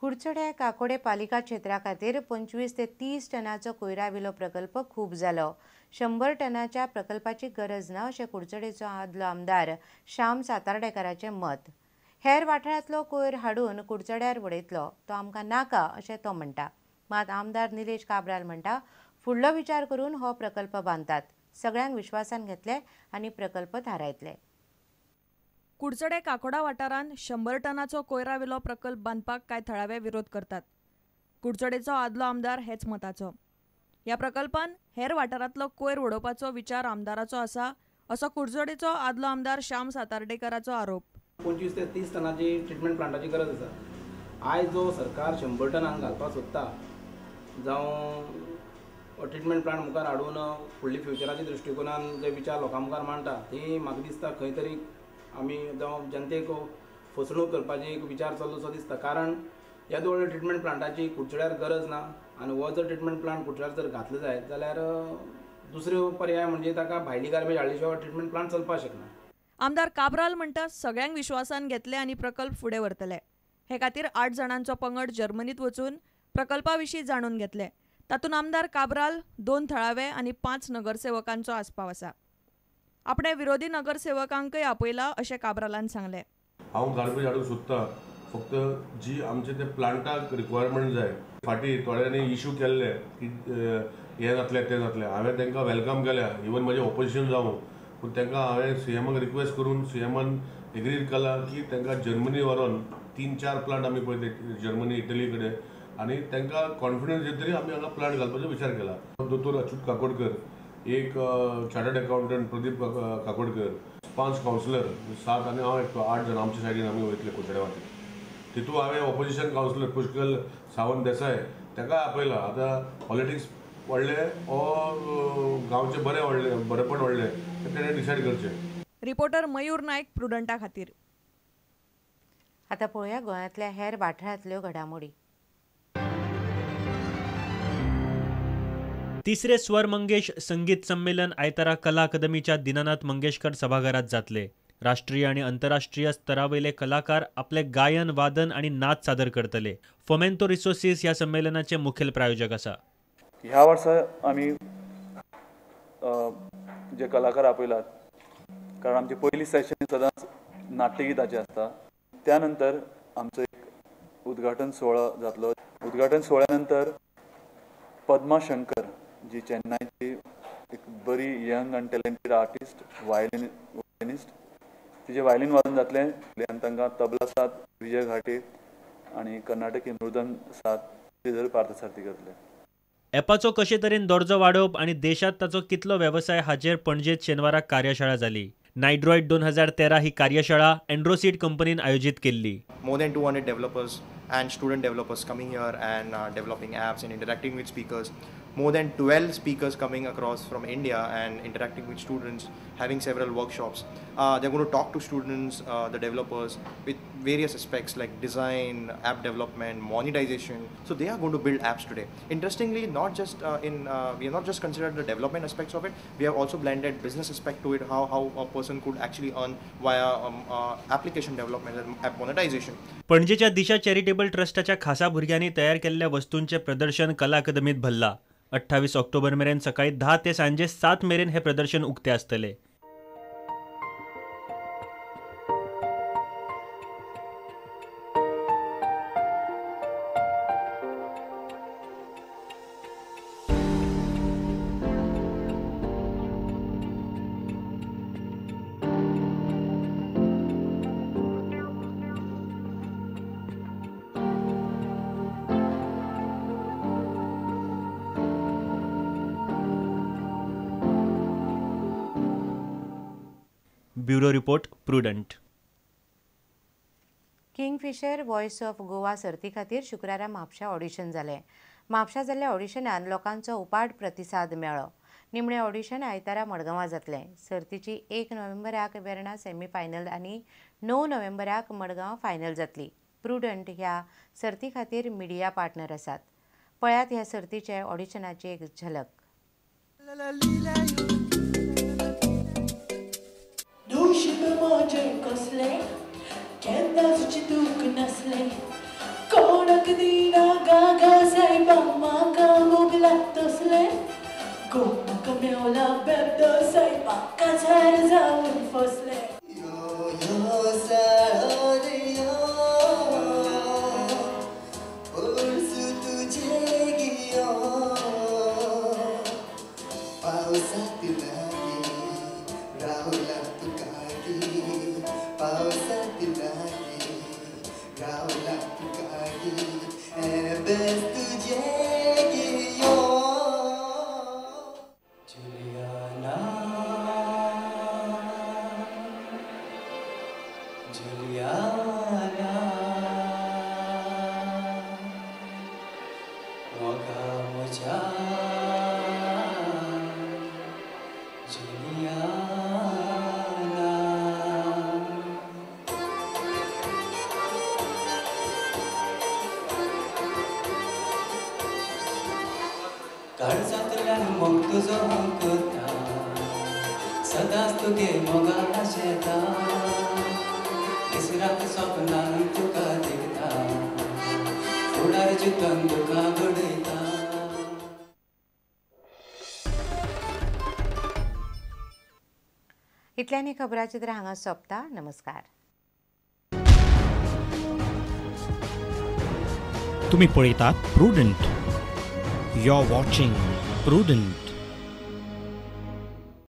कुडचड्या काकोडे पालिका क्षेत्रा खातीर 25 ते 30 टनाचो कोयरा विलो प्रकल्प खूब जालो. 100 टनाच्या प्रकल्पाची गरज ना अशें कुडचडेचो आदलो आमदार श्याम सातार्डेकाराचें मत. हेर वाठारांतलो कोयर हाडून कुडचड्यार उडयतलो तो आमकां नाका अशें तो म्हणटा. मात आमदार निलेश काब्राल म्हणटा फुडलो विचार करून हो प्रकल्प बांदतात. सगळ्यांक विश्वासान घेतले आनी प्रकल्प थारायतले. कुडचडे काकोडा वाठारांत 100 टनाचो कोयरा विलो प्रकल्प बांदपाक कांय थळावे विरोध करतात. कुडचडेचो आदलो आमदार हेच मताचो. ह्या प्रकल्पान हेर वाठारांतलो कोयर उडोवपाचो विचार आमदाराचो आसा असो कुडचडेचो आदलो आमदार श्याम सातार्डेकाराचो आरोप. 25 ते 30 टनाची ट्रिटमेंट प्लांटाची गरज आसा. आयज जो सरकार 100 टन घालपाक सोदता जावं ट्रिटमेंट प्लांट मुखार हाडून फुडली फ्युचराच्या दृश्टिकोनान जे विचार लोकां मुखार मांडटा ती म्हाका दिसता खंय तरी आमी जावं जनतेक फसवणूक करपाची एक विचार चल्लो दिसता. कारण ह्या व्हडल्या ट्रिटमेंट प्लांटाची कुडचड्यार गरज ना आनी हो जर ट्रिटमेंट प्लांट कुडचड्यार जर घातलो जायत जाल्यार दुसरो पर्याय म्हणजे ताका भायली गार्बेज हाडली शिवाय ट्रिटमेंट प्लांट चलपाक शकना. आमदार काब्राल म्हणटा सगळ्यांक विश्वासान घेतले आनी प्रकल्प फुडें व्हरतले. हे खातीर 8 जाणांचो पंगड जर्मनीत वचून प्रकल्पा विशीं जाणून घेतले. तातूंत आमदार काब्राल, 2 थळावे आनी 5 नगरसेवकांचो आस्पाव आसा. आपणे विरोधी नगरसेवकांकय आपयला अशें काब्रालान सांगलें. हांव गार्बेज हाडूंक सोदता, फक्त जी आमचे ते प्लांटाक रिक्वायरमेंट जाय. फाटीं थोड्यांनी इशू केल्ले की हें जातलें तें जातलें. हांवें तांकां welcome केल्या, इवन म्हजें ऑपोजिशन जावं, पूण तांकां हांवें सीएमाक रिक्वेस्ट करून सीएमान एग्री केला की तांकां जर्मनी व्हरोन 3-4 प्लांट आमी पळयले जर्मनी इटली कडेन आनी तांकां कॉन्फिडन्स येतरी आमी हांगा प्लांट घालपाचो विचार केला. दोतोर अच्युत काकोडकर, एक chartered accountant Pradeep Kakodkar, 5 councillor, 7 आनी हांव एकटो, 8 जाण आमच्या सायडीन आमी वयतले कुडचड्या वाटेन. तितू हांवें ऑपोजिशन कावन्सिलर पुष्कल सावंत देसाय ताका आपयला. आतां पॉलिटिक्स व्हडलें वो गांवचें बरें व्हडलें बरेंपण व्हडलें तेणें डिसायड करचें. रिपोर्टर मयूर नायक, प्रुडंटा खातीर. आतां पळोवया गोंयांतल्या हेर वाठारांतल्यो घडामोडी. तिसरे स्वर मंगेश संगीत संमेलन आयतारा कला अकादमीच्या दीनानाथ मंगेशकर सभाघरात जातले. राष्ट्रीय आणि आंतरराष्ट्रीय स्तरावयले कलाकार आपले गायन, वादन आणि नाच सादर करतले. फोमेंतो रिसोर्सीस ह्या संमेलनाचे मुखेल प्रायोजक आसा. ह्या वर्सा आमी जे कलाकार आपयलात, कारण आमची पयली सेशन सदांच नाट्यगीताचें आसता. त्यानंतर आमचो एक उद्घाटन सुवाळो जातलो. उद्घाटन सुवाळ्या नंतर पद्मा शंकर जी चेन्नईची एक बरी यंग आनी टॅलेंटेड आर्टिस्ट, व्हायलिनिस्ट, तिजें व्हायलीन वादन जातलें आनी तांकां तबला साथ विजय घाटे आनी कर्नाटकी मृदंग साथ श्रीधर पार्थसारथी करतले. ॲपाचो कशे तरेन दर्जो वाडोवप आनी देशांत ताचो कितलो वेवसाय हाचेर पणजेत शेनवाराक कार्यशाळा जाली. नायड्रॉइड 2013 ही कार्यशाळा एंड्रोसीड कंपनीन आयोजीत केल्ली. More than 200 developers and student developers coming here and developing apps and interacting with speakers. More than 12 speakers coming across from India and interacting with students, having several workshops. They're going to talk to students, the developers, with various aspects like design, app development, monetization. So they are going to build apps today. Interestingly, not just we have not just considered the development aspects of it, we have also blended business aspect to it, how a person could actually earn via application development and app monetization. पणजेच्या दिशा charitable ट्रस्टाच्या खासा भुरग्यांनी तयार केल्ल्या वस्तूंचें प्रदर्शन कला अकादमीत भरला. 28 ऑक्टोबर मेरेन सकाळी 10 ते सांजे 7 मेरेन हे प्रदर्शन उक्ते आसतले. Bureau report, Prudent. Kingfisher voice of Goa सर्ती खातीर शुक्रारा म्हापशा ऑडिशन जालें. म्हापशा जाल्ल्या ऑडिशनान लोकांचो उपाट प्रतिसाद मेळ्ळो. निमणें ऑडिशन आयतारा मडगांवां जातलें. सर्तीची 1 नोव्हेंबराक वेर्णा सेमीफायनल आनी 9 नोव्हेंबराक मडगांव फायनल जातली. प्रुडंट ह्या सर्ती खातीर मिडिया पार्टनर आसात. पळयात ह्या सर्तीचे ऑडिशनाची एक झलक. कसले केन्नाच चिंतूंक नासलें, कोणाक रावला बेबदो सैपाक काजार जावन फसले. काळजांतल्यान मोग तुजो हांव करता, सदांच तुगे मोगान आशेता, दीस रात सपनान तुका देखता, फुडार जितन तुका घडयता. इतल्यानी खबराचित्र हांगा सोंपता. नमस्कार. तुमी पळयतात Prudent. You're watching Prudent.